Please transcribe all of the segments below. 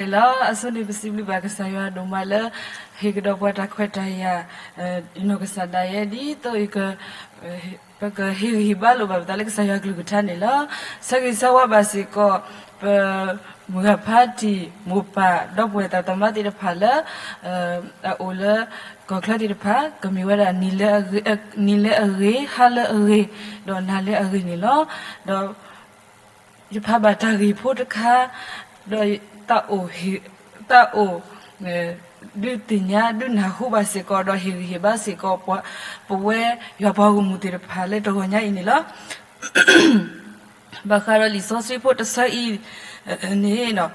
လီၤ. အဆိန့ၣ် ပစံးဘျုးဘၣ်ကစၢ်ယွၤဒိၣ်မးလၢ ဟ့ၣ်ကဒီးပှၤတၢ်ခွဲးတၢ်ယာ် နီၢ်ကစၢ်ဒၣ်ယဲ ဒ်သိးအံၤ ပကဟ့ၣ်ဂံၢ်ဟ့ၣ်ဘါလိာ်ဘၣ်ပသးလၢကစၢ်ယွၤကလုၢ်ကထါန့ၣ်လီၤ. ဆၢဂ့ၤဆၢဝါဘၣ်စ့ၢ်ကီး ပ မုၢ်ဂၤဖါတံၢ် မိၢ်ပၢ် ဒီပုၢ်ဝဲၢ်သရၣ်သမါသ့ၣ်တဖၣ်လၢ အအိၣ်လၢ ကီၢ်ချၢသ့ၣ်တဖၣ် ကမ့ၢ်ဝဲဒၣ် နံၤလၢအဂ့ၤ ဟါလၢအဂ့ၤ ဒီးနၤလၢအဂ့ၤန့ၣ်လီၤ. ဒီး ယဖးဘၣ်တၢ်ဂ့ၢ်ဖိတခါ, ဒီးသးအိၣ် သးအိၣ် ဒုးသ့ၣ်ညါ ဒုးနၢ်ဟူဘၣ်စ့ၢ်ကီး ဒီးဟ့ၣ်ဂံၢ်ဟ့ၣ်ဘါစ့ၢ်ကီး ပဝဲယွၤပှၤဂီၢ်မုၢ်သ့ၣ်တဖၣ်လၢတဂီၤညါအံၤန့ၣ်လီၤ. ဘၣ်ဃးဒီးလံာ်စီဆှံဖိတဆၢအံၤန့ၣ်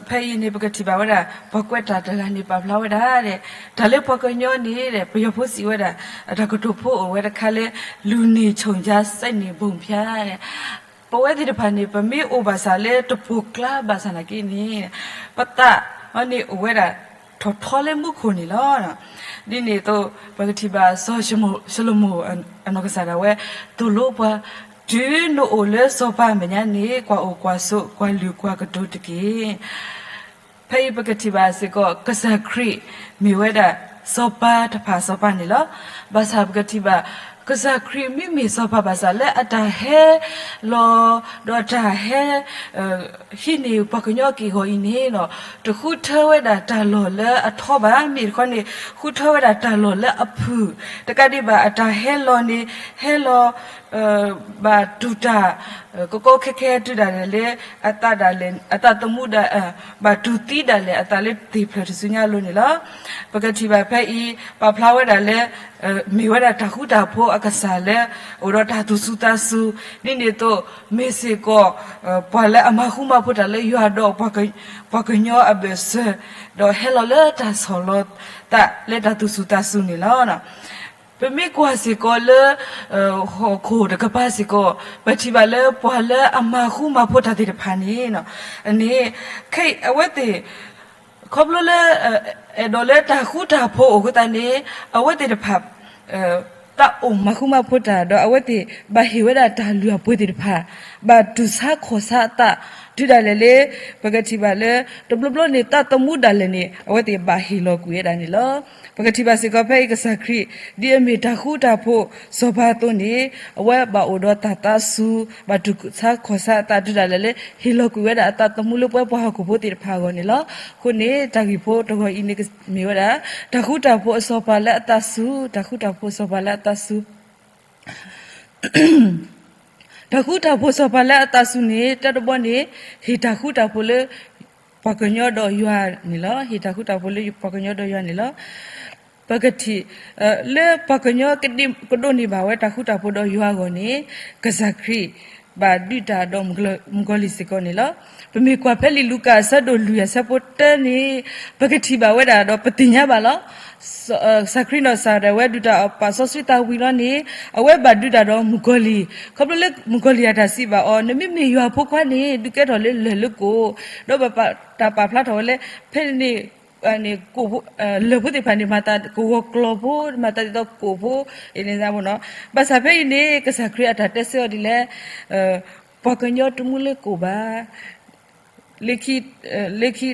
ဖဲအံၤန့ၣ် ပကထံၣ်ဘၣ်ဝဲဒၣ် ပှၤကွဲးတၢ်တဂၤန့ၣ် ပာ်ဖျါဝဲဒၣ် တၢ်လၢပှၤကညီန့ၣ် ပယီၤဖိစံးဝဲဒၣ် အတၢ်ကတိၤဖိအိၣ်ဝဲတခါလၢ လူနေခြုံချစဲန့ၣ်ဘုံဖျါ ပဝဲသ့ၣ်တဖၣ်န့ၣ် ပမ့ၢ်အိၣ်ဘၣ်ဆၣ်လၢတပိာ်ကျါဘၣ်ဆၣ်နာ်က့န့ၣ် ပသးန့ၣ်အိၣ်ဝဲဒၣ်ထီၣ်ထီလၢမူခိၣ်န့ၣ်လီၤ. ဒ်န့ၣ်အသိး ပကထံၣ်ဘၣ်စီၤၡလိၤမိၣ်အနီၢ်ကစၢ်ဒၣ်ဝဲ သိၣ်လိပှၤ တုၤနအိၣ်လၢစီၤပၤအမဲာ်ညါန့ၣ် ကွၢ်အိၣ်ကွၢ်ဆိး ကွၢ်လုၢ်ကွၢ်ကတိၤတက့ၢ်. ဖဲအံၤပကထံၣ်ဘၣ်စ့ၢ်ကီး ကစၢ်ခရံာ်မ့ၢ်ဝဲဒၣ် စီၤပၤတဖၣ်စီၤပၤန့ၣ်လီၤ. ဘၣ်ဆၣ်ပကထံၣ်ဘၣ် ကစၢ်ခရံာ်မ့မ့ၢ်စီၤပၤဘၣ်ဆၣ်လၢအတၢ်ဟဲလီၤ ဒီးတၢ်ဟဲ ဟံးန့ၢ်ပှၤကညီက့ၢ်ဂီၤအံၤန့ၣ်ဒီး တဃုထၢဝဲဒၣ်တၢ်လီၢ်လၢအထီဘၣ် မ့ၢ်တခီန့ၣ် ဃုထၢဝဲဒၣ်တၢ်လီၢ်လၢအဖုၣ် တကးဒံးဘၣ်အတၢ်ဟဲလီၤန့ၣ် ဟဲလီၤ ဘၣ်တူၢ်တၢ် ကကီခဲခဲတုၤဒၣ်လဲာ်လၢ အသးဒၣ်လဲာ် အသးသမူဒၣ် ဘၣ်တူၢ်သံဒၣ်လဲာ်အသးလၢသ့ၣ်ဖျၢၣ်တစုညါအလိၤန့ၣ်လီၤ. ပကထံၣ်ဘၣ်ဖဲအံၤ ပာ်ဖျါဝဲဒၣ်လၢ မ့ၢ်ဝဲဒၣ်တၢ်ဃူတၢ်ဖိးအကစၢ်လၢ အိၣ်ဒီးတၢ်သူၣ်စူၤသးစူၤ ဒ်န့ၣ်အသိး မ့ၢ်စ့ၢ်ကီး ပှၤလၢအမၤဃူမၤဖိးတၢ်လၢယွၤဒီး ပှၤကညီအဘၢၣ်စၢၤ ဒီးဟဲလီၤလၢတၢ်ဆီၣ်လီၤသးလၢတၢ်သူၣ်စူၤသးစူၤန့ၣ်လီၤ. ပမ့ၢ်ကွၢ်စ့ၢ်ကီးလၢ ဟီၣ်ခိၣ်တကပၤစ့ၢ်ကီး ပထံၣ်ဘၣ်လၢပှၤလၢအမၤဃူမၤဖိးတၢ်သ့ၣ်တဖၣ်န့ၣ် န့ၣ် ခဲအံၤအဝဲသ့ၣ် ခီဖျိလၢ အဲၣ်ဒိးလၢတၢ်ဃူတၢ်ဖိးအဃိသတးန့ၣ် အဝဲသ့ၣ်တဖၣ် သးအိၣ်မၤဃူမၤဖိးတၢ် ဒီးအဝဲသ့ၣ်ဘၣ်ဟ့ၣ်ဝဲဒၣ်တၢ်လုၢ်အပှ့ၤသ့ၣ်တဖၣ် ဘၣ်တူၢ်ဆါခီၣ်ဆါအသး တုၤဒၣ်လဲာ်လၢ ပကထံၣ်ဘၣ်လၢ တဘျီဘျီန့ၣ် သးသမူဒၣ်လဲာ်န့ၣ် အဝဲသ့ၣ်ဘၣ်ဟ့ၣ်လီၤကွံာ်ဝဲဒၣ်န့ၣ်လီၤ. ပကထံၣ်ဘၣ်စ့ၢ်ကီးဖဲအံၤကစၢ်ခရံာ် ဒ်အမ့ၢ်တၢ်ဃူတၢ်ဖိးစီၤပၤအသိးန့ၣ် အဝဲဘၣ်အိၣ်ဒီးတၢ်သးစူၤ ဘၣ်တူၢ်ဆါခီၣ်ဆါအသး တုၤဒၣ်လဲာ်လၢ ဟ့ၣ်လီၤကွံာ်ဝဲဒၣ်အသးသမူလၢပဝဲပှၤဟီၣ်ခိၣ်ဖိသ့ၣ်တဖၣ်အဂီၢ်န့ၣ်လီၤ. အဃိန့ၣ် တၢ်ဂ့ၢ်ဖိတဂီၤအံၤန့ၣ်မ့ၢ်ဝဲဒၣ် တၢ်ဃူတၢ်ဖိးအစီၤပၤလၢအသးစူၤ, တၢ်ဃူတၢ်ဖိးစီၤပၤလၢအသးစူၤ, တၢ်ဃူတၢ်ဖိးစီၤပၤလၢအသးစူၤန့ၣ် တၢ်တဘီန့ၣ် ဟ့ၣ်တၢ်ဃူတၢ်ဖိးလၢ ပှၤကညီဒီးယွၤန့ၣ်လီၤ. ဟ့ၣ်တၢ်ဃူတၢ်ဖိးလၢပှၤကညီဒီးယွၤန့ၣ်လီၤ. ပကထံၣ် လၢပှၤကညီကဒိးန့ၢ်ဘၣ်ဝဲတၢ်ဃူတၢ်ဖိးဒီးယွၤအဂီၢ်န့ၣ် ကစၢ်ခရံာ်ဘၣ်ဒုးတၢ်ဒီးမုၣ်ကီၤလံၢ်စ့ၢ်ကီးန့ၣ်လီၤ. ပမ့ၢ်ကွၢ်ဖဲလံာ်လူၤကၣ်အဆၢဒိၣ်လွံၢ်အဆၢဖိတၢန့ၣ် ပကထံၣ်ဘၣ်ဝဲဒၣ်ဒီးပသ့ၣ်ညါဘၣ်လီၤ. ကစၢ်ခရံာ်နီၢ်ကစၢ်ဒၣ်ဝဲဒုးတၢ်အီၣ်ပာ်စီဆှံသးဝံၤလီၤန့ၣ် အဝဲဘၣ်ဒုးတၢ်ဒီးမုၣ်ကီၤလံၢ် ခီဖျိလၢမုၣ်ကီၤလံၢ်အတၢ်စံးဘၣ်အီၤ နမ့မ့ၢ်ယွၤဖိခွါန့ၣ် ဒုးကဲထီၣ်လၢလၢၢ်လၢကိၣ် ဒီးဘၣ်တၢ်ပာ်ဖျါထီၣ်ဝဲလၢ ဖဲန့ၣ်န့ၣ် လၢၢ်ဖိသ့ၣ်တဖၣ်န့ၣ် မၤသးကဝီၤကျီၢ်ဖိ မၤသးဒ်သိးကိၣ်ဖိ ဘၣ်ဆၣ်ဖဲအံၤန့ၣ် ကစၢ်ခရံာ်အတၢ်တဲဆၢအီၤဒ်လဲၣ် ပှၤကညီတမူလၢကိၣ်ဘၣ် လၢခံ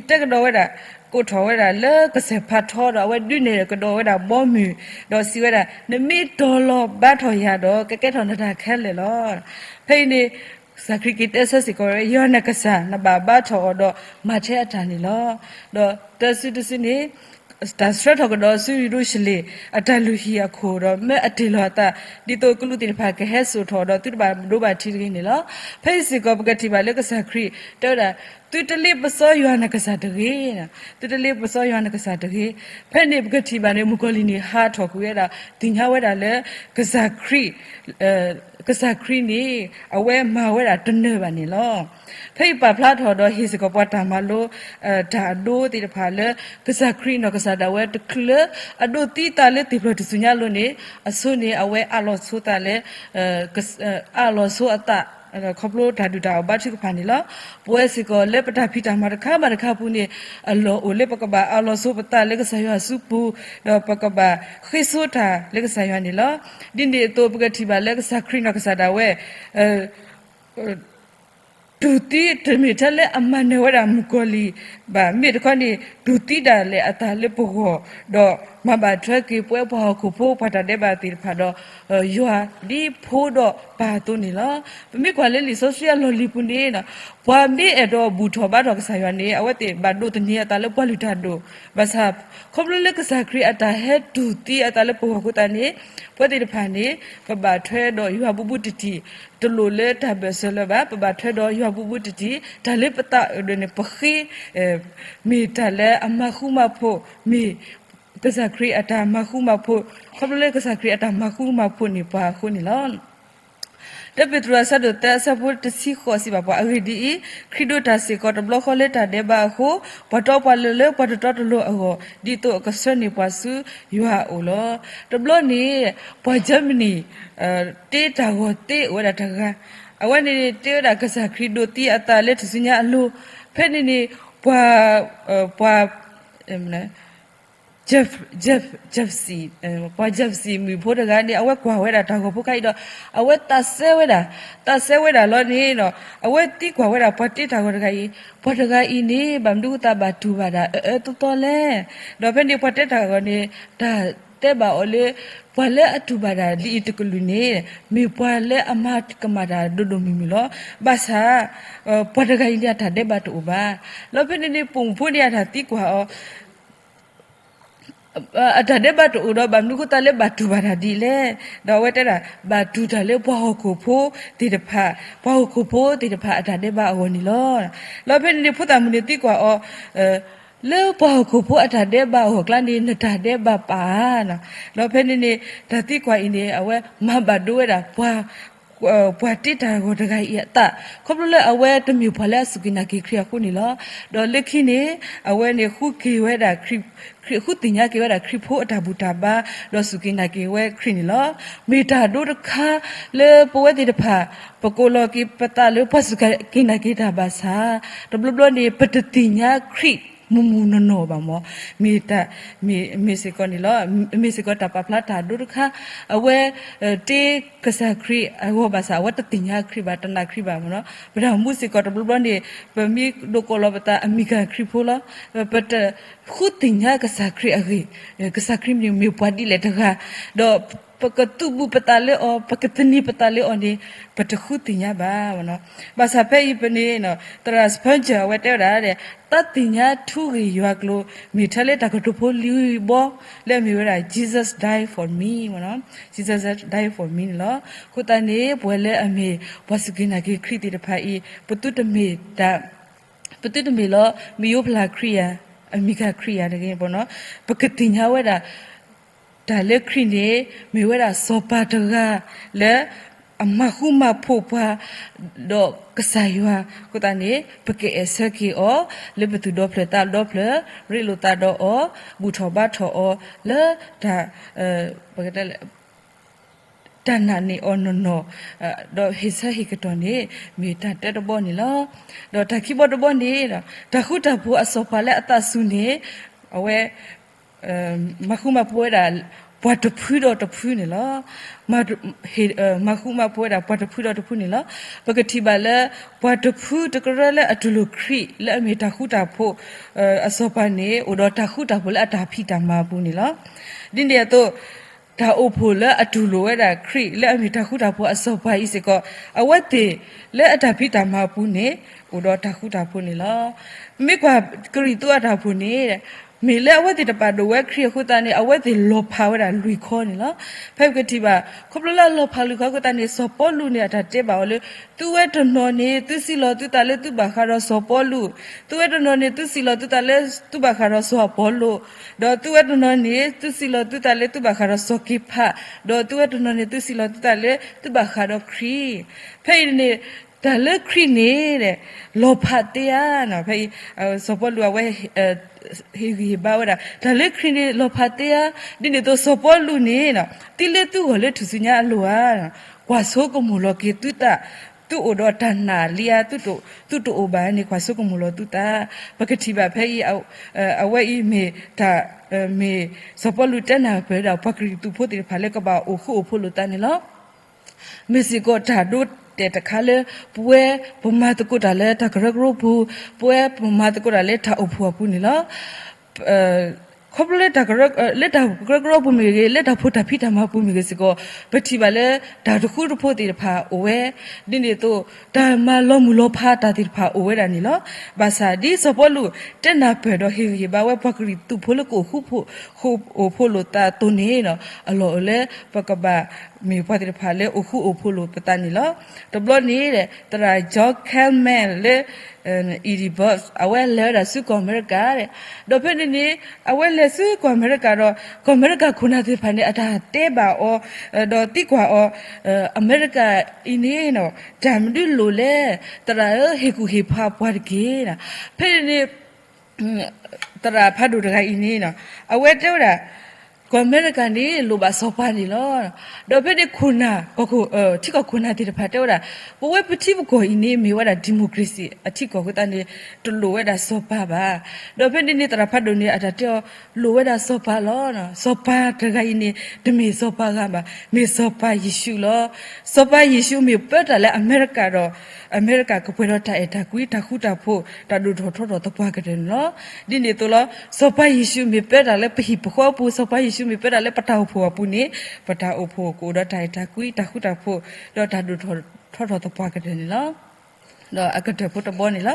တဲကဒီးဝဲဒၣ် ကိးထီၣ်ဝဲဒၣ်လၢကစၢၢ်ဖးထီဒီး အဝဲဒုးနဲၣ်ကဒီးဝဲဒၣ်ဘီမုၢ် ဒီးစံးဝဲဒၣ် နမ့ၢ်တီၤလီၤဘါထီၣ်ယၤဒီး ကကဲထီၣ်နတၢ်ခဲလၢာ်လီၤ. ဖဲအံၤန့ၣ် ကစၢ်ခရံာ်က့ၤတဲဆၢစ့ၢ်ကီးဝဲ ယွၤနကစၢ် နဘၣ်ဘါထီၣ်အီၤဒီးမၤထဲအတၢ်န့ၣ်လီၤ. ဒီးတၢ်စုတစုန့ၣ် တၢ်ဆှၢထီၣ်ကဒီးဆူယရူၤၡလ့ၣ် အတၢ်လုၢ်ဟံၣ်အခိၣ်ဒီး မၢအတ့ၢ်လီၤအသး ဒ်သိးကလူးသ့ၣ်တဖၣ်ကဟဲစိာ်ထီၣ်ဒီး သုတဘၣ်ဒိဘၣ်ထံးတဂ့ၤန့ၣ်လီၤ. ဖဲအံၤစ့ၢ်ကီး ပကထံၣ်ဘၣ်လၢကစၢ်ခရံာ် တဲဝဲဒၣ် သုတလ့ပစီယွၤနကစၢ်တဂ့ၤ, သုတလ့ပစီယွၤနကစၢ်တဂ့ၤ. ဖဲန့ၣ်ပကထံၣ်ဘၣ်န့ၣ် မုၣ်ကီၤလံၢ်န့ၣ် ဟးထီၣ်ကွံာ်ဝဲဒၣ် သ့ၣ်ညါဝဲဒၣ်လၢ ကစၢ်ခရံာ် ကစၢ်ခရံာ်န့ၣ် အဝဲမၤဝဲဒၣ်တနၢၤဘၣ်န့ၣ်လီၤ. ဖဲအံၤပာ်ဖျါထီၣ်ဒီးဟ့ၣ်စ့ၢ်ကီးပှၤတၢ်မၤလိ တၢ်အဒိသ့ၣ်တဖၣ်လၢ ကစၢ်ခရံာ်နီၢ်ကစၢ်ဒၣ်ဝဲတချုးလၢ အဒိးသံသးလၢသ့ၣ်ဖျၢၣ်တစုညါအလိၤန့ၣ် အဆိန့ၣ် အဝဲအးလီၤဆိသးလၢ အးလီၤဆိအသး ခီဖျိတၢ်ဒုၣ်တၢ်အီၣ်ဘါထုကဖၣ်န့ၣ်လီၤ. ပဝဲစ့ၢ်ကီးလၢပတၢ်ဖံးတၢ်မၤတခါဘၣ်တခါပူၤန့ၣ် အလီၢ်အိၣ်လၢပကဘၣ်အးလီၤဆိပသးလၢကစၢ်ယွၤအစုပူၤ ဒီးပကဘၣ်ဃ့ဆိတၢ်လၢကစၢ်ယွၤန့ၣ်လီၤ. ဒ်န့ၣ်အသိးပကထံၣ်ဘၣ်လၢကစၢ်ခရံာ်နီၢ်ကစၢ်ဒၣ်ဝဲ တူၢ်သံတမ့ၢ်ထဲလၢအမၤနၢၤဝဲဒၣ်မုၣ်ကီၤလံၢ်ဘၣ်, မ့ၢ်တခီန့ၣ် တူၢ်သံဒၣ်လဲာ်အသးလၢပဂီၢ်, ဒီးမၤဘၣ်ထွဲက့ၤပဝဲပှၤဟီၣ်ခိၣ်ဖိပှၤတၢ်ဒဲးဘးသ့ၣ်တဖၣ်ဒီး ယွၤဒ်ဖိဒီးပၢ်အသိးန့ၣ်လီၤ. ပမ့ၢ်ကွၢ်လၢလံာ်စီဆှံအလီၢ်လံၤပူၤန့ၣ် ပှၤမ့ၢ်အဲၣ်ဒိးဘူၣ်ထီၣ်ဘါထီၣ်ကစၢ်ယွၤန့ၣ် အဝဲသ့ၣ်ဘၣ်ဒိးသန့ၤအသးလၢပှၤလုၢ်တၢ်ဒိၣ်, ဘၣ်ဆၣ် ခီဖျိလၢကစၢ်ခရံာ်အတၢ်ဟဲတူၢ်သံအသးလၢပဂီၢ်အဃိသတးန့ၣ် ပဝဲသ့ၣ်တဖၣ်န့ၣ် ပဘၣ်ထွဲဒီးယွၤဘူးဘူးတံၢ်တံၢ်, တလိၣ်လၢတၢ်ဘၢၣ်စၢၤလၢၤဘၣ်, ပဘၣ်ထွဲဒီးယွၤဘူးဘူးတံၢ်တံၢ်, တၢ်လၢပသးအုးဒီးန့ၣ် ပဃ့ မ့ၢ်တၢ်လၢအမၤဃူမၤဖိး, မ့ၢ်ကစၢ်ခရံာ်အတၢ်မၤဃူမၤဖိး, ခီဖျိလၢကစၢ်ခရံာ်အတၢ်မၤဃူမၤဖိးန့ၢ်ပှၤအဃိန့ၣ်လီၤ. တၢ်ပ့းတရူးအဆၢဒိၣ်သၢအဆၢဖိတဆံဃိးစံးဘၣ်ပှၤ, အဂ့ၢ်ဒ်အံၤ, ခရံာ်ဒိးတၢ်စ့ၢ်ကီးတဘျီဃီလၢတၢ်ဒဲးဘးအဃိ, ပှၤတီပှၤလိၤလၢပှၤတတီတလိၤအဂီၢ်, ဒ်သိးအကဆှၢန့ၢ်ပှၤဆူယွၤအအိၣ်လီၤ. တဘျီန့ၣ် ပှၤ Germany တ့တၢ်ဂီၤသ့အိၣ်ဝဲဒၣ်တဂၤ, အဝဲန့ၣ်တ့ဝဲဒၣ်ကစၢ်ခရံာ်ဒိးသံအသးလၢထူၣ်စုညါအလိၤ, ဖဲန့ၣ်န့ၣ် ပှၤ ပှၤ Jeff, Jeff, Gypsy, ပှၤ Gypsy မုၣ်ဖိတဂၤန့ၣ် အဝဲကွၢ်ဝဲဒၣ်တၢ်ဂီၤဖိခါအံၤဒီး အဝဲသးစဲဝဲဒၣ်, သးစဲဝဲဒၣ်လီၤန့ၣ်ဒီး အဝဲသံကွၢ်ဝဲဒၣ်ပှၤတ့တၢ်ဂီၤတဂၤအံၤ, ပှၤတဂၤအံၤန့ၣ် ဘၣ်မနုၤဃိသးဘၣ်တူၢ်ဘၣ်ဒၣ်အအၢအၢသီသီလဲၣ်. ဒီးဖဲန့ၣ်ပှၤတ့တၢ်ဂီၤန့ၣ် တၢ်တဲဘၣ်အီၤလၢ ပှၤလၢအတူၢ်ဘၣ်ဒၣ်ဒ်အံၤတကလုာ်န့ၣ် မ့ၢ်ပှၤလၢအမၤကမၣ်တၢ်ဒိၣ်ဒိၣ်မုၢ်မုၢ်လီၤ. ဘၣ်ဆၣ် ပှၤတဂၤအံၤန့ၣ် အတၢ်ဒဲးဘးတအိၣ်ဘၣ်. လီၤဖဲန့ၣ်န့ၣ် ပိာ်မုၣ်ဖိန့ၣ် အတၢ်သံကွၢ်အီၤ အတၢ်ဒဲးဘးတအိၣ်ဒီး ဘၣ်မနုၤဃိသးလၢဘၣ်တူၢ်ဘၣ်တၢ်ဒ်လဲၣ်. ဒီးအဝဲတဲဒၣ် ဘၣ်တူၢ်တၢ်လၢပှၤဟီၣ်ခိၣ်ဖိသ့ၣ်တဖၣ်, ပှၤဟီၣ်ခိၣ်ဖိသ့ၣ်တဖၣ်အတၢ်ဒဲးဘးအဂီၢ်န့ၣ်လီၤ. လီၤဖဲန့ၣ်န့ၣ် ဖိသၣ်မုၣ်န့ၣ်သံကွၢ်အီၤ လၢပှၤဟီၣ်ခိၣ်ဖိအတၢ်ဒဲးဘးအဂီၢ်ကျါန့ၣ် နတၢ်ဒဲးဘးပာ်ဧါ. လီၤဖဲန့ၣ်န့ၣ် တၢ်သံကွၢ်အံၤန့ၣ် အဝဲမၤဘၣ်ဒိဝဲဒၣ် ပှၤတ့တၢ်ဂီၤတဂၤအံၤအသး, ခီဖျိလၢအဝဲတမ့ၢ်ပှၤလၢအစူၢ်က့ၤနာ်က့ၤခရံာ်အဃိန့ၣ်လီၤ. ဒီးလၢခံန့ၣ် အဝဲန့ၣ်ဃုက့ၤဝဲဒၣ် ဃုသ့ၣ်ညါက့ၤဝဲဒၣ်ခရံာ်ဖိအတၢ်ဘူၣ်တၢ်ဘါ, ဒီးစူၢ်က့ၤနာ်က့ၤဝဲခရံာ်န့ၣ်လီၤ. မ့ၢ်တၢ်ဒိတခါလၢပဝဲသ့ၣ်တဖၣ် ပကိးလီၤက့ၤပသးလၢပှၤစူၢ်က့ၤနာ်က့ၤတၢ်ဘၣ်ဆၣ်, တဘျီဘျီန့ၣ် ပတသ့ၣ်ညါခရံာ်မုၢ်မုၢ်နီၢ်နီၢ်ဘၣ်မၢ်, မ့ၢ်တၢ် မ့ၢ်စ့ၢ်ကီးန့ၣ်လီၤ. မ့ၢ်စ့ၢ်ကီးတၢ်ပာ်ဖျါတၢ်ဒိတခါ, အဝဲ တ့ကစၢ်ခရံာ်အဂီၢ်ဘၣ်ဆၣ် အဝဲတသ့ၣ်ညါခရံာ်ဘၣ် တနာ်ခရံာ်ဘၣ်မၢ်နီၤ. ပတၢ်အိၣ်မူစ့ၢ်ကီးတဘျီဘျီန့ၣ် ပမ့ၢ်ဒိးကိးလီၤပသးအမံၤကၤခရံာ်ဖိလီၤ. ပတဃုသ့ၣ်ညါကစၢ်ခရံာ်အဂ့ၢ်, ကစၢ်ခရံာ်န့ၣ်မ့ၢ်ပှၤဒ်လဲၣ်တဂၤ, ဒီးပကသူၣ်ဘူၣ်ပသးလၢအီၤ, ပကသန့ၤပသးလၢအီၤန့ၣ် ပတဃုသ့ၣ်ညါဘၣ်မၢ်နီၤ. ဘၣ်ဆၣ်ဖဲအံၤပန့ၣ် သရၣ် Spurgeon အဝဲတဲဝဲဒၣ် တၢ်သ့ၣ်ညါထူဂ့ၢ်ယွၤကျိၤ မ့ၢ်ထဲလၢတၢ်ကတိၤဖိလံၤဘီ လၢအမ့ၢ်ဝဲဒၣ် Jesus died for me မၢ်နီၤ, Jesus died for me န့ၣ်လီၤ. အဃိသတးန့ၣ် ပဝဲလၢအမ့ၢ်ပှၤစူၢ်က့ၤနာ်က့ၤခရံာ်သ့ၣ်တဖၣ်အံၤ ပသုတမ့ၢ်တၢ် ပသုတမ့ၢ်လီၤ မ့ၢ်ယိဖျါခရံာ်ယၤ, အမံၤကၤခရံာ်ယၤတဂ့ၤမၢ်နီၤ. ပကသ့ၣ်ညါဝဲဒၣ် တၢ်လၢခရံာ်န့ၣ် မ့ၢ်ဝဲဒၣ်စီၤပၤတဂၤလၢ အမၤဃူမၤဖိးပှၤ ဒီးကစၢ်ယွၤအဃိသတးန့ၣ် ပကအဲၣ်ဆၢက့ၤအီၤ လၢပသူၣ်ဒီဖျၢၣ်သးဒီဖျၢၣ် ရ့လိာ်သးဒီးအီၤ ဘူၣ်ထီၣ်ဘါထီၣ်အီၤ လၢတၢ် တၢ်နာ်န့ၢ်အီၤနီၢ်နီၢ် ဒီးဟ့ၣ်ဆၢဟ့ၣ်ကတီၢ်န့ၣ် မ့ၢ်တၢ်တၢတဘီန့ၣ်လီၤ. ဒီးတၢ်ခံဘီတဘီန့ၣ် တၢ်ဃူတၢ်ဖိးအစီၤပၤလၢအသးစူၤန့ၣ် အဝဲ မၤဃူမၤဖိးဝဲဒၣ် ပှၤတဖုဒီးတဖုန့ၣ်လီၤ. မၤဃူမၤဖိးဝဲဒၣ်ပှၤတဖုဒီးတဖုန့ၣ်လီၤ. ပကထံၣ်ဘၣ်လၢ ပှၤတဖုတကရၢလၢအတူၢ်လိာ်ခရံာ် လၢအမ့ၢ်တၢ်ဃူတၢ်ဖိး အစီၤပၤန့ၣ် အိၣ်ဒီးတၢ်ဃူတၢ်ဖိးလၢအတၢ်ဖံးတၢ်မၤအပူၤန့ၣ်လီၤ. ဒ်န့ၣ်အသိး တၢ်အိၣ်ဖှိၣ်လၢအတူၢ်လိာ်ဝဲဒၣ်ခရံာ် လၢအမ့ၢ်တၢ်ဃူတၢ်ဖိးအစီၤပၤအံၤစ့ၢ်ကီး အဝဲသ့ၣ်လၢအတၢ်ဖံးတၢ်မၤအပူၤန့ၣ် အိၣ်ဒီးတၢ်ဃူတၢ်ဖိးန့ၣ်လီၤ. မ့ၢ်ကွၢ်ကရံၣ်သူးအတၢ်အိၣ်ဖှိၣ်န့ၣ် မ့ၢ်လၢအဝဲသ့ၣ်တပာ်ဒိၣ်ဝဲခရံာ်အဃိသတးန့ၣ် အဝဲသ့ၣ်လီၤဖးဝဲဒၣ်လွံၢ်ခီန့ၣ်လီၤ. ဖဲပကထံၣ်ဘၣ် ခီဖျိလၢအလီၤဖးလွံၢ်ခီအဃိသတးန့ၣ် စီၤပီလူးန့ၣ် အတၢ်တဲဘၣ်အီၤလၢ သုဝဲတနီၤန့ၣ် သုစံးလီၤသုသးလၢသုဘၣ်ဃးဒီးစီၤပီလူး, သုဝဲတနီၤန့ၣ် သုစံးလီၤသုသးလၢသုဘၣ်ဃးဒီးစီၤအပီလိၣ်, ဒီးသုဝဲတနီၤန့ၣ် သုစံးလီၤသုသးလၢသုဘၣ်ဃးဒီးစီၤက့ၤဖး, ဒီးသုဝဲတနီၤန့ၣ် သုစံးလီၤသုသးလၢသုဘၣ်ဃးဒီးခရံာ်. ဖဲအံၤန့ၣ် တၢ်လၢခရံာ်န့ၣ် လီၤဖးသ့ဧါ. ဖဲအံၤ စီၤပီလူးအဝဲ ဟ့ၣ်ဂံၢ်ဟ့ၣ်ဘါဝဲဒၣ် တၢ်လၢခရံာ်န့ၣ် လီၤဖးသ့ဧါ. ဒ်န့ၣ်အသိးစီၤပီလူးန့ၣ် သံလၢသုဂီၢ်လၢထူၣ်စုညါအလိၤဧါ. ကွၢ်ဆိကမိၣ်လီၤက့ၤသုသး, သုအိၣ်ဒီးတၢ်နာ်လံဧါ, သုတအိၣ်ဘၣ်န့ၣ် ကွၢ်ဆိကမိၣ်လီၤသုသး. ပကထံၣ်ဘၣ်ဖဲအံၤ အဝဲအံၤမ့ၢ်တၢ် မ့ၢ်စီၤပီလူးတဲနၢ်ပၢၢ်ဝဲဒၣ် ပှၤကရံၣ်သူးဖိသ့ၣ်တဖၣ်လၢကဘၣ်အိၣ်ဃူအိၣ်ဖိးလိာ်သးန့ၣ်လီၤ. မ့ၢ်စ့ၢ်ကီးတၢ်ဒိ တဲတခါလၢ ပဝဲပမၤသကိးတၢ်လၢတၢ်ကရၢကရိပူၤ, ပဝဲပမၤသကိးတၢ်လၢတၢ်အိၣ်ဖှိၣ်အပူၤန့ၣ်လီၤ. ခီဖျိလၢတၢ်ကရၢ, လၢတၢ်ကရၢကရိပူၤမ့ၢ်ဂ့ၤ, လၢတၢ်ဖိတၢ်ဖံးတၢ်မၤပူၤမ့ၢ်ဂ့ၤစ့ၢ်ကီး, ပထံၣ်ဘၣ်လၢတၢ်တဃူတဖိးသ့ၣ်တဖၣ်အိၣ်ဝဲ, ဒ်န့ၣ်အသိး တၢ်မၤလီၤမုၢ်လီၤဖးတၢ်သ့ၣ်တဖၣ်အိၣ်ဝဲဒၣ်န့ၣ်လီၤ. ဘၣ်ဆၣ်ဒ်စီၤပီလူးတဲနၢ်ပၢၢ်ဒီးဟ့ၣ်ဂံၢ်ဟ့ၣ်ဘါဝဲပှၤကရံၣ်သူးဖိလၢကအိၣ်ဃူ အိၣ်ဖှိၣ်လိာ်သးအသိးန့ၣ်, အလီၢ်အိၣ်လၢပကဘၣ်မ့ၢ်ပှၤသ့ၣ်တဖၣ်လၢအိၣ်ဃူအိၣ်ဖှိၣ်လိာ်ပသးန့ၣ်လီၤ. တဘျီန့ၣ် သရၣ် John Calman လၢ Edinburgh အဝဲလဲၤဝဲဒၣ်ဆူကီၢ်အမဲရကၤ, ဒီးဖဲန့ၣ်န့ၣ် အဝဲလဲၤဆူကီၢ်အမဲရကၤဒီး ကီၢ်အမဲရကၤခိၣ်နၢ်သ့ၣ်တဖၣ်န့ၣ် အတၢ်တဲဘၣ်အီၤ, ဒီးသံကွၢ်အီၤ, အမဲရကၤအံၤန့ၣ် တၢ်မနုၤလိၣ်လဲၣ်, သရၣ်ဧၢ ဟ့ၣ်ကူၣ်ဟ့ၣ်ဖးပှၤတက့ၢ်. ဖဲန့ၣ်န့ၣ် သရၣ်ဖးဒိၣ်တဂၤအံၤန့ၣ် အဝဲတဲဝဲဒၣ် ကီၢ်အမဲရကၤန့ၣ် လိၣ်ဘၣ်စီၤပၤန့ၣ်လီၤ. ဒီးဖဲန့ၣ်ခိၣ်နၢ်, ထံကီၢ်ခိၣ်နၢ်သ့ၣ်တဖၣ်တဲဝဲဒၣ်, ပဝဲပထံပကီၢ်အံၤန့ၣ် မ့ၢ်ဝဲဒၣ် democracy အထံကီၢ်အဃိသတးန့ၣ် တလိၣ်ဝဲဒၣ်စီၤပၤဘၣ်. ဒီးဖဲန့ၣ်န့ၣ် သရၣ်ဖးဒိၣ်န့ၣ် အတၢ်တဲအီၤ လိၣ်ဝဲဒၣ်စီၤပၤလီၤ. စီၤပၤတဂၤအံၤန့ၣ် တမ့ၢ်စီၤပၤဂၤဘၣ်, မ့ၢ်စီၤပၤယ့ၣ်ၡူးလီၤ. စီၤပၤယ့ၣ်ၡူးမ့ၢ်ပၢတၢ်လၢအမဲရကၤဒီး အမဲရကၤကပှဲၤဒီးတၢ်အဲၣ်တၢ်ကွံ တၢ်ဃူတၢ်ဖိး တၢ်ဒိၣ်ထီၣ်ထီထီၣ်သပှၢ်ကတၢၢ်န့ၣ်လီၤ. ဒ်န့ၣ်အသိးလီၤ, စီၤပၤယ့ၣ်ၡူးမ့ၢ်ပၢတၢ်လၢပဟံၣ်ပဃီအပူၤ, စီၤပၤယ့ၣ်ၡူးမ့ၢ်ပၢတၢ်လၢပတၢ်အိၣ်ဖှိၣ်အပူၤန့ၣ် ပတၢ်အိၣ်ဖှိၣ်ကအိၣ်ဒီးတၢ်အဲၣ်တၢ်ကွံ တၢ်ဃူတၢ်ဖိး ဒီးတၢ်ဒိၣ်ထီၣ်ထီထီၣ်သပှၢ်ကတၢၢ်န့ၣ်လီၤ. ဒီးအကတၢၢ်ဖိတဘီန့ၣ်လီၤ.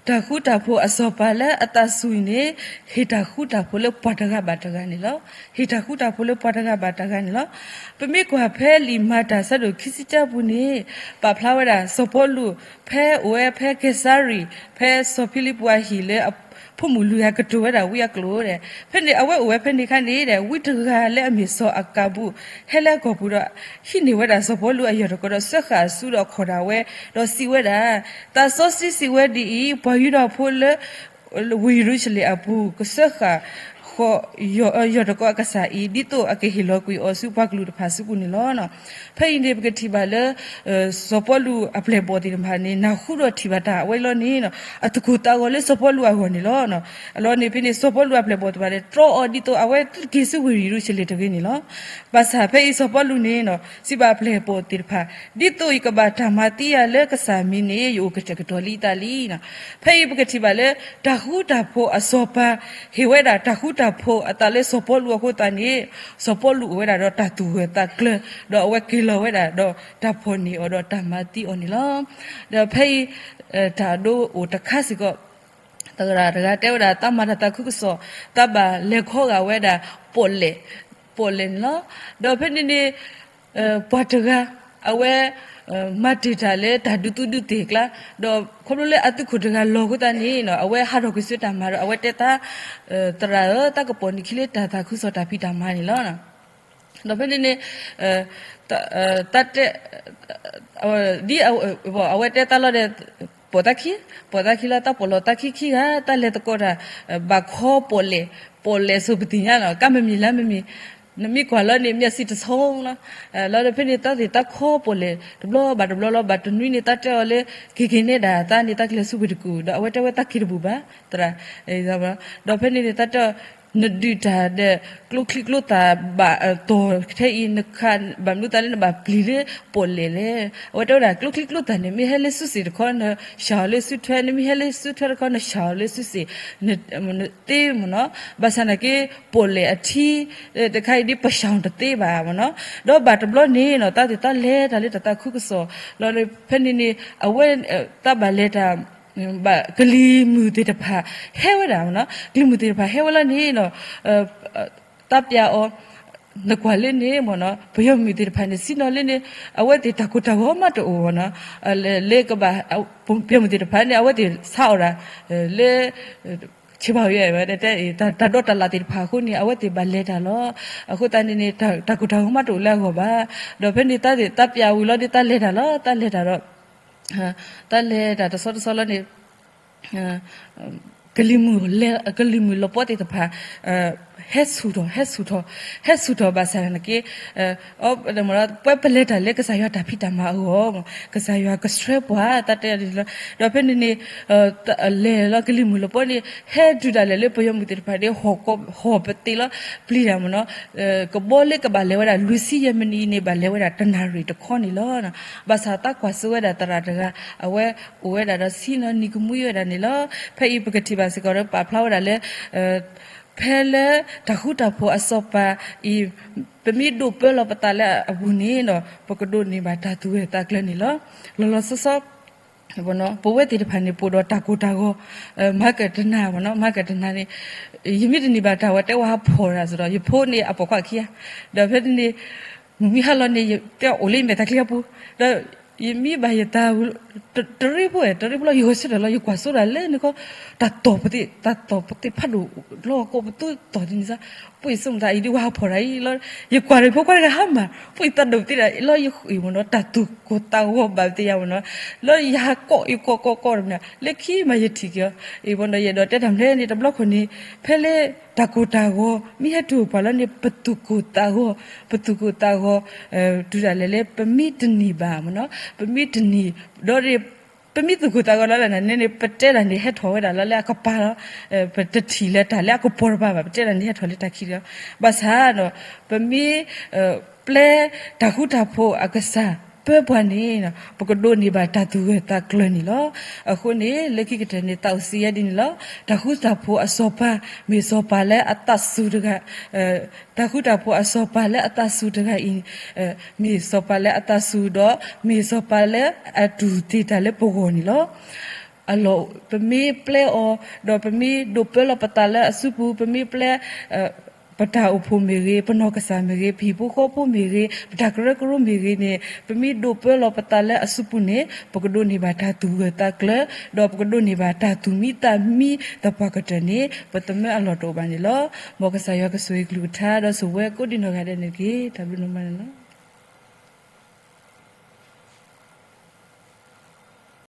တၢ်ဃူတၢ်ဖိးအစီၤပၤလၢအသးစူၤအံၤန့ၣ် ဟ့ၣ်တၢ်ဃူတၢ်ဖိးလၢပှၤတဂၤဘၣ်တဂၤန့ၣ်လီၤ. ဟ့ၣ်တၢ်ဃူတၢ်ဖိးလၢပှၤတဂၤဘၣ်တဂၤန့ၣ်လီၤ. ပမ့ၢ်ကွၢ်ဖဲလံာ်မၤတၢ်ဆၢဒိၣ်ခံဆံတၢအပူၤန့ၣ် ပာ်ဖျါဝဲဒၣ် စီၤပီလူး ဖဲအိၣ်ဝဲဖဲကဲစၤရံၤ ဖဲစီၤဖံလံးပူးအဟံၣ်လၢ ဖိမုၣ်လွံၢ်ဂၤကတိၤဝဲဒၣ်ဝံအကျိာ်ဒီး ဖဲန့ၣ် အဝဲအိၣ်ဝဲဖဲန့ၣ်အခါန့ၣ်ဒီး ဝံတဂၤလၢအမ့ၢ်စီၤအကၤဘူၣ် ဟဲလၢအကီၢ်ပူၤဒီး ဟံးန့ၢ်ဝဲဒၣ်စီၤပီလူးအယီၢ်တကီဒီး စၢဃာ်အစုဒီးအခီၣ်ဒၣ်ဝဲ, ဒီးစံးဝဲဒၣ်, သးစီဆှံစံးဝဲဒ်အံၤ, ပှၤယူဒၤဖိလၢ ဝ့ၢ်ယရူၤၡလ့ၣ်အပူၤ ကစၢဃာ်ဃီၣ် ယီၢ်တကီအကစၢ်အံၤ ဒ်သိးအကဟ့ၣ်လီၤကွံာ်အီၤဆူပှၤကလုာ်တဖၣ်စုပူၤန့ၣ်လီၤ. ဖဲအံၤန့ၣ် ပကထံၣ်ဘၣ်လၢ စီၤပီလူးအပျဲၢ်ဘီၣ်သ့ၣ်တဖၣ်န့ၣ် နၢ်ဟူဒီးထံၣ်ဘၣ်တၢ်အဝဲလီၤန့ၣ် အသကိးသးဂီၤလၢစီၤပီလူးအဂီၢ်န့ၣ်လီၤ. အလီၢ်န့ၣ်ဖဲန့ၣ် စီၤပီလူးအပျဲၢ်ဘီၣ်သ့ၣ်တဖၣ်န့ၣ် တြီအီၤဒ်သိးအဝဲသ့ၣ်က့ၤဆူဝ့ၢ်ယရူၤၡလ့ၣ်တဂ့ၤန့ၣ်လီၤ. ဘၣ်ဆၣ်ဖဲအံၤစီၤပီလူးန့ၣ် စံးဘၣ်အပျဲၢ်ဘီၣ်သ့ၣ်တဖၣ်, ဒ်သိးယကဘၣ်တၢ်မၤသံယၤလၢကစၢ်မံၤန့ၣ် ယအိၣ်ကတဲာ်ကတီၤလံအသးလံ. ဖဲအံၤပကထံၣ်ဘၣ်လၢ တၢ်ဃူတၢ်ဖိးအစီၤပၤ ဟ့ၣ်ဝဲဒၣ်တၢ်ဃူတၢ်ဖိးအသးလၢစီၤပီလူးအဃိသတးန့ၣ် စီၤပီလူးအိၣ်ဝဲဒၣ်ဒီးတၢ်သူၣ်ဂၢၢ်သးကျၢၤ ဒီးအဝဲက့ၤလီၤဝဲဒၣ်ဒီးတၢ်ဖီၣ်န့ၢ်အီၤဒီးတၢ်မၤသံအီၤန့ၣ်လီၤ. ဒီးဖဲအံၤ တၢ်ဒိအိၣ်တခါစ့ၢ်ကီး သရၣ်တဂၤတဲဝဲဒၣ် သးမၤတၢ်သးခုကစီၣ် သးဘၣ်လဲၤခီဂာ်ဝဲဒၣ် ပီၣ်လဲၣ်, ပီၣ်လဲၣ်န့ၣ်လီၤ. ဒီးဖဲန့ၣ်န့ၣ် ပှၤတဂၤ အဝဲ မၤတ့ၢ်တၢ်လၢတၢ်ဒုးသူဒုးသ့ၣ်အကျါ, ဒီးခီဖျိလၢအသုးခိၣ်တဂၤလီၤအဃိသတးန့ၣ် အဝဲဟးထီၣ်ကွံာ်ဆူတၢ်မၤဒီး အဝဲတဲသး, သရၣ်ဧၢ, သးကပိာ်န့ၢ်ခံလၢတၢ်သးခုကစီၣ်တၢ်ဖံးတၢ်မၤန့ၣ်လီၤ. ဒီးဖဲန့ၣ်န့ၣ် တၢ်တဲ ဒ်အဝဲတဲသးလီၤဒီး ပိာ်သးခံ, ပိာ်သးခံလီၤ, တၢ်ပိာ်လီၤသးခံခံဂၤ, တၢ်လဲၤသကိးတၢ် ဘၣ်ခီပီၣ်လဲၣ်, ပီၣ်လဲၣ်ဆိပသ့ၣ်ညါလီၤ, ကါမမံၤလါမမံၤ, နမ့ၢ်ကွၢ်လီၤန့ၣ် မျက်စိတစ်ဆုံးလီၤ. လီၤဒီးဖဲန့ၣ် တၢ်သ့ၣ်တၢ်ခီပီၣ်လဲၣ် တဘျီဘၣ်တဘျီလီၤ, ဘၣ်တနွံန့ၣ် တၢ်တဲအီၤလၢ က့ၤက့ၤနဲဒၣ်သးန့ၣ် တၢ်ကလဲၤဆူဝ့ၢ်တကူၣ်, ဒီးအဝဲတဲဝဲတၢ်က့ၤတဘူၣ်ဘၣ်, သရၣ်, ဒီးဖဲန့ၣ်န့ၣ် တၢ်တဲအီၤ နဒုးတၢ်ဒီး ကျိချံကျိသၣ်ဘၣ်တီၢ်ထဲအံၤ နခးဘၣ်မနုၤသးလၢနဘၣ်ပျံၤလၢပီၣ်လဲၣ်လဲၣ်. အဝဲတဲဝဲဒၣ် ကျိချံကျိသၣ်န့ၣ် မ့ၢ်ဟဲလၢစုစ့ၣ်တခီ နဆှၢအီၤလၢစုထွဲ, နမ့ၢ်ဟဲလၢစုထွဲတခီ နဆှၢအီၤလၢစုစ့ၣ်, နသ့မ့ၢ်နီၤ, ဘၣ်ဆၣ်နာ်က့ ပီၣ်လဲၣ်အထံ တခါအံၤဒ်ပဆှၢတသ့ဘၣ်မ့ၢ်နီၤ. ဒီးဘၣ်တဘျီန့ၣ်နီၤ တၢ်သ့ၣ်တၢ်လဲၤတၢ်လၢတၢ်သးခုကစီၣ်လီၤ. ဖဲန့ၣ်န့ၣ် အဝဲ တၢ်ဘၣ်လဲၤတၢ် ဘၣ်ကလံၤမုၢ်သ့ၣ်တဖၣ် ဟဲဝဲဒၣ်မ့ၢ်နီၤ, ကလံၤမုၢ်သ့ၣ်တဖၣ်ဟဲဝဲလီၤန့ၣ်နီၤ တၢ်ပျးအီၤ နကွၢ်လၢန့ၣ်မ့ၢ်နီၤ ပယီၤမုၣ်သ့ၣ်တဖၣ်န့ၣ် စံၣ်နီၤလၢန့ၣ် အဝဲသ့ၣ်တၢ်ကိၢ်တၢ်ဂီၤမးတအိၣ်မ့ၢ်နီၤ, လၢကဘၣ် ပယီၤမုၣ်သ့ၣ်တဖၣ်န့ၣ် အဝဲသ့ၣ်ဆါအီၣ်ဒၣ် လၢ ဆ့ဘၣ်ဝဲ တၢ်ဒီးတၢ်လၣ်သ့ၣ်တဖၣ်အဃိန့ၣ် အဝဲသ့ၣ်ဘၣ်လဲၤတၢ်လီၤ. အဃိသတးန့ၣ်န့ၣ် တၢ်ကိၢ်တၢ်ဂီၤမးတအိၣ်လၢအဂီၢ်ဘၣ်. ဒီးဖဲန့ၣ်တၢ်ပျးဝံၤလီၤန့ၣ် တၢ်လဲၤတၢ်လီၤ, တၢ်လဲၤတၢ်ဒီး တၢ်လဲၤတၢ်တဆီတဆီလီၤန့ၣ် ကလံၤမုၢ်လီၤပှီၢ်သ့ၣ်တဖၣ် ဟဲဆူၣ်ထီၣ်, ဟဲဆူၣ်ထီၣ်, ဟဲဆူၣ်ထီၣ်ဘၣ်ဆၣ်သနာ်က့ ပဝဲပလဲၤတၢ်လၢကစၢ်ယွၤတၢ်ဖံးတၢ်မၤအဂီၢ်, ကစၢ်ယွၤကဆှၢပှၤတၢ်တဲဒ်န့ၣ်လီၤ. ဒီးဖဲန့ၣ်န့ၣ် လဲၤလီၤကလံၤမုၢ်လီၤပှီၢ်န့ၣ် ဟဲတုၤဒၣ်လဲာ်လၢပယီၤမုၣ်သ့ၣ်တဖၣ်န့ၣ် ဟီၣ်ပသ့ၣ်လီၤပျံၤတၢ်မ့ၢ်နီၤ, ကဘီလၢကဘၣ်လဲၤဝဲဒၣ် လွံၢ်ဆံယဲၢ်မံးနံးအံၤန့ၣ် ဘၣ်လဲၤဝဲဒၣ်တနၣ်ရံၣ်တခီန့ၣ်လီၤ. ဘၣ်ဆၣ်သးကွၢ်စိဝဲဒၣ်သရၣ်တဂၤ အဝဲအိၣ်ဝဲဒၣ်ဒီးဆံးနီၤနံၤကမှံဝဲဒၣ်န့ၣ်လီၤ. ဖဲအံၤပကထံၣ်ဘၣ်စ့ၢ်ကီးဒီးပာ်ဖျါဝဲဒၣ်လၢ ဖဲလၢတၢ်ဃူတၢ်ဖိးအစီၤပၤအံၤ ပမ့ၢ်ဒိးပၢလီၤပသးလၢအပူၤန့ၣ်ဒီး ပကဒိးန့ၢ်ဘၣ်တၢ်သူၣ်ဂၢၢ်သးကျၢၤန့ၣ်လီၤ. လီၤလီၤဆီဆီ ပဝဲသ့ၣ်တဖၣ်န့ၣ် ပအိၣ်ဒီးတၢ်ကိၢ်တၢ်ဂီၤ မၤကတနၢ်, မၤကတနၢ်န့ၣ် ယမ့ၢ်တန့ၢ်ဘၣ်တၢ်ဝဲတဲဝဲဟးဖီၣ်တၢ်စ့ၢ်ဒီး ယဖိန့ၣ်အပိာ်ခွါခံဂၤ, ဒီးဖဲန့ၣ် မုၢ်မံဟါလီၤန့ၣ် ယတဲအိၣ်လၢယမဲာ်ချံအပူၤ, ဒီးယမံဘၣ်ယတၢ် တရ့ဖိ တရ့ဖိလီၤ ယဂီၤဆၢထၢၣ်လီၤ ယကွၢ်စိဒၣ်လၢန့ၣ်ခီ တၢ်တီၢ်ပသ့ၣ် တၢ်တီၢ်ပသ့ၣ်ဖးဒိၣ်လီၤ ကိးပသူတီၢ်ဒ်န့ၣ်စ့ၢ်, ပှၤယဆိကမိၣ်သးအံၤဒ်ဝဲဟးဖီၣ်တၢ်အံၤလီၤ. ယကွၢ်ဒီးဖိခွါတဂၤဟါမၢ် ပှၤယသးဒိၣ်ပသ့ၣ်ဒၣ်လီၤ ယဃ့ၢ်မ့ၢ်နီၤ တၢ်သူၣ်ကိၢ်သးဂီၤဘၣ်ပသ့ၣ်ယၤမ့ၢ်နီၤ, လီၤယဟးကိးအံၤကိးကိးကိးတမ့ၢ် လၢခံမးယထံၣ်က့ၤအီၤ အံၤမ့ၢ်နီၤ ယအဲၣ်ဒိးတဲတၢ်မနုၤန့ၣ် တဘျီခိၣ်န့ၣ် ဖဲလၢတၢ်ကိၢ်တၢ်ဂီၤ မ့ၢ်ဟဲတုၤအိၣ်ပှၤလီၤန့ၣ် ပသူၣ်ကိၢ်သးဂီၤ, ပသူၣ်ကိၢ်သးဂီၤ တုၤဒၣ်လဲာ်လၢပမ့ၢ်တန့ၢ်ဘၣ်မ့ၢ်နီၤ ပမ့ၢ်တန့ၢ် ဒီး ပမ့ၢ်သူၣ်ကိၢ်သးဂီၤလီၤလၢန့ၣ်န့ၣ် ပတဲဒၣ်န့ၣ်ဟဲထီၣ်ဝဲဒၣ်လီၤလၢအကပၤလီၤ. ပတထံၣ်လၢတၢ်လၢအကပီၤတပၤဘၣ် ပတဲဒၣ်န့ၣ်ဟဲထီၣ်လၢတၢ်ခံးလီၤ. ဘၣ်ဆၣ်ဒီး ပမ့ၢ် ပျဲတၢ်ဃူတၢ်ဖိးအကစၢ်ပၢပှၤန့ၣ် ပကဒိးန့ၢ်ဘၣ်တၢ်သူၣ်ဂၢၢ်သးကျၢၤန့ၣ်လီၤ. အဃိန့ၣ် လၢခံကတၢၢ်န့ၣ် သးအိၣ်စံးယဲဒ်န့ၣ်လီၤ. တၢ်ဃူတၢ်ဖိးအစီၤပၤ မ့ၢ်စီၤပၤလၢအသးစူၤတဂၤ တၢ်ဃူတၢ်ဖိးအစီၤပၤလၢအသးစူၤတဂၤအံၤ မ့ၢ်စီၤပၤလၢအသးစူၤဒီး မ့ၢ်စီၤပၤလၢအတူၢ်သ့ၣ်တၢ်လၢပဂီၢ်န့ၣ်လီၤ. အလီၢ် ပမ့ၢ်ပျဲအီၤ ဒီးပမ့ၢ်ဒိးပၢလီၤပသးလၢအစုပူၤ ပမ့ၢ်ပျဲ ပတၢ်အိၣ်ဖှိၣ်မ့ၢ်ဂ့ၤ ပနီၢ်ကစၢ်မ့ၢ်ဂ့ၤ ပဟံၣ်ဖိဃီဖိမ့ၢ်ဂ့ၤ ပတၢ်ကရၢကရိမ့ၢ်ဂ့ၤန့ၣ် ပမ့ၢ်ဒိးပၢလီၤပသးလၢအစုပူၤန့ၣ် ပကဒိးန့ၢ်ဘၣ်တၢ်သူၣ်ဂၢၢ်သးကျၢၤ ဒီးပကဒိးန့ၢ်ဘၣ်တၢ်သူၣ်မံသးမံသပှၢ်ကတၢၢ်န့ၣ် ပသမၢအလီၢ်တအိၣ်ဘၣ်န့ၣ်လီၤ. မ်ကစၢ်ယွၤကဆိၣ်ဂ့ၤကလုၢ်ကထါဒီးဆိၣ်ဝဲကိးဒံနီၢ်ဂၤဒဲးန့ၣ်တက့ၢ်. တၢ်ဘျုးဒိၣ်မးန့ၣ်လီၤ.